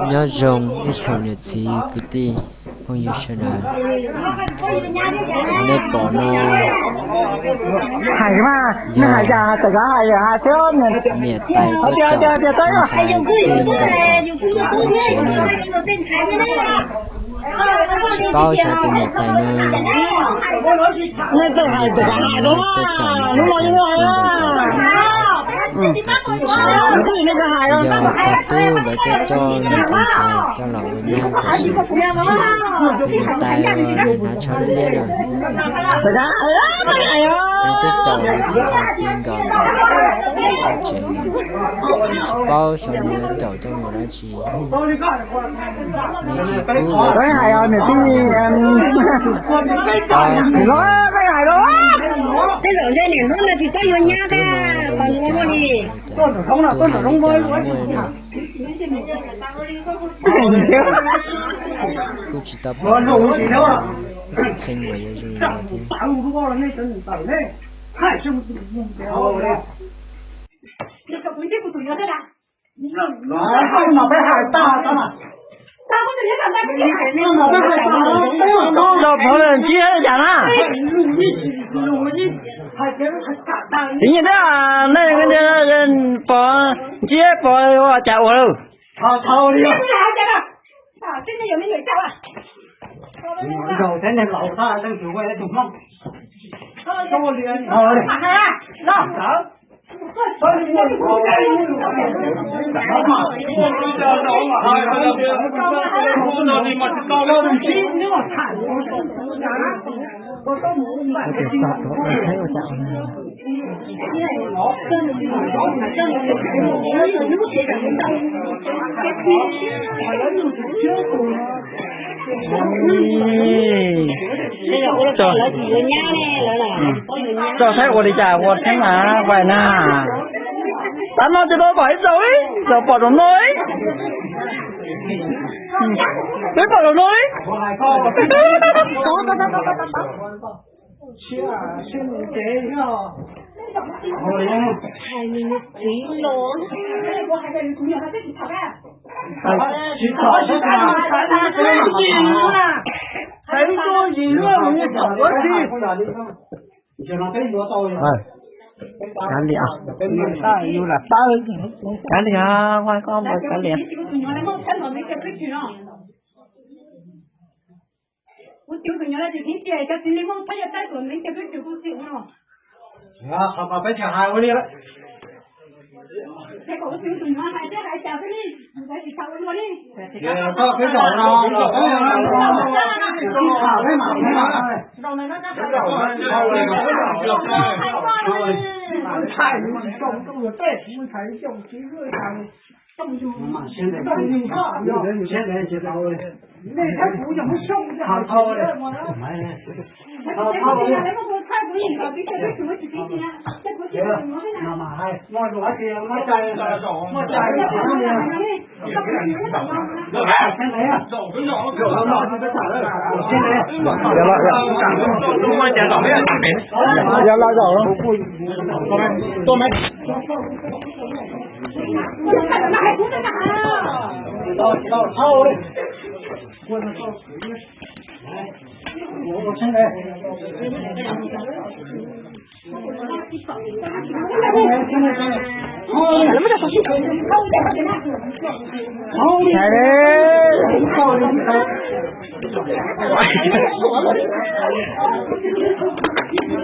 Nyob zoo ib tsoom niam txiv kwv tij phooj ywg sawv daws, nej pom no, hais mas, yog hais cas txawm kav hais hais thiab. Niam tais tuaj caum tus ntxhais tij nkaus tom tus tub tsev no. Tsis paub xyov tus niam tais no, niam tais no tuaj caum tus ntxhais tij nkaus tom tus tub tsev. Yog tus tub lawv tuaj coj nws tus ntxhais coj los ua nyab tab sis tus niam tais nws hnav tsho liab liab na. Nws tuaj caum nws tus ntxhais tij nkaus tom tus tub tsev no. Tsis paub xyov nws yuav caum coj mus dab tsi. Nws tsis pub yuav txiv, tsis paub tias tus tub no zoo li cas, tus hais li cas los muaj li na. Kuj tsis tau pom txheej txheej uas yuav zoo li no thiab. Tau pov ntsib cas na? Tiv nyiaj thiab, nej pov ntsib pov ua cas ua lawm? Txog saib ua li cas ua thiab mas vais na. Tav no ces tau pom ib zaug ib zaug pom zaum no ib. Peb pom zaum no ib. Kav liam, kav liam, koj kav liam.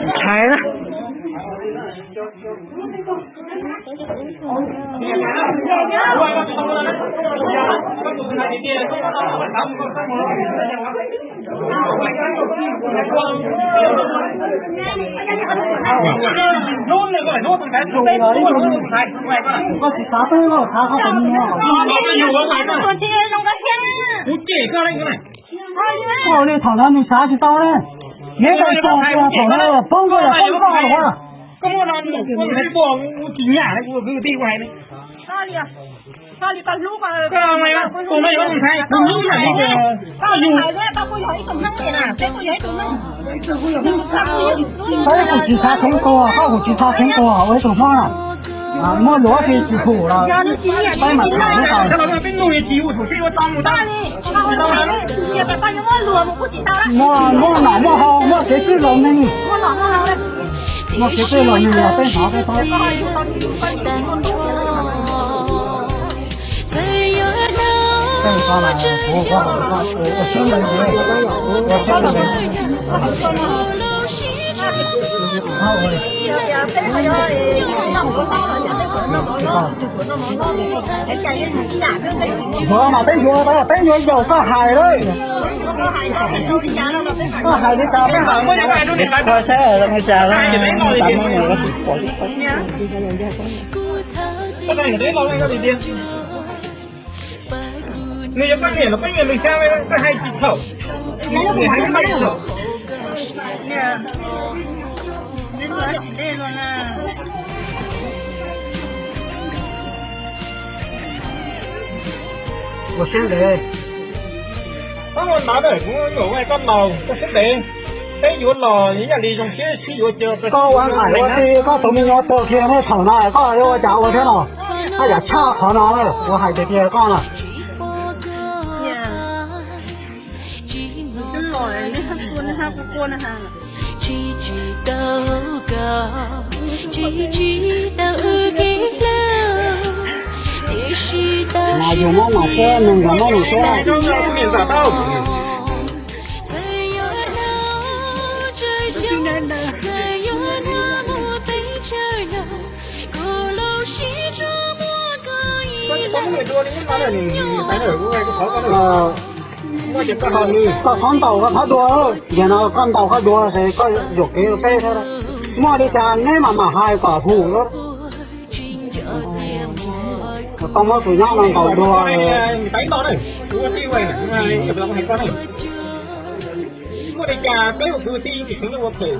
Ntshai na. Koj tsis xav peb los xav koj tus me nyuam. Koj li thaum no nws xav tsis tau ne. Neb tau thaum no poob koj los poob koj los. Koj kuj tsis xav kheev tuag, koj kuj tsis xav kheev tuag ua ib tug hmoob na. Muaj luag tsis tsis pum los peb mam tham lub hais. Muaj muaj nom muaj haus muaj kev txwj laus neeg, muaj kev txwj laus neeg los peb hnov peb paub. Yuav mas peb yuav, peb yuav yaum koj hais lawm. Koj hais li cas peb hais. Koj saib li cas, nws yog poj niam los poj niam nws xya, koj hais tsis txhaum. Ua siab ntev. Koj ua ntawd na, kuv yuav ua koj laus, koj siab ntev. Peb yuav los ib yam li zoo siab sib yuav cia. Koj ua nqaim ua tij, koj tus me nyuam tuag kiag nej thaum no koj yuav ua cas ua thiab no? Koj yam tshaj qhov no na, kuv hais tiag tiag koj na. Mas yus muab mas thiab nws nkawd muab nws thiab. Koj txhob ntaus koj txhob dua, yog no koj ntaus koj dua ces koj yuam kev rau peb thiab. Muaj li cas neb mam mam hais kom hum. Koj muab tus nyob no ntaus dua. Muaj li cas peb ua kwv tij tsis xeev ua phem.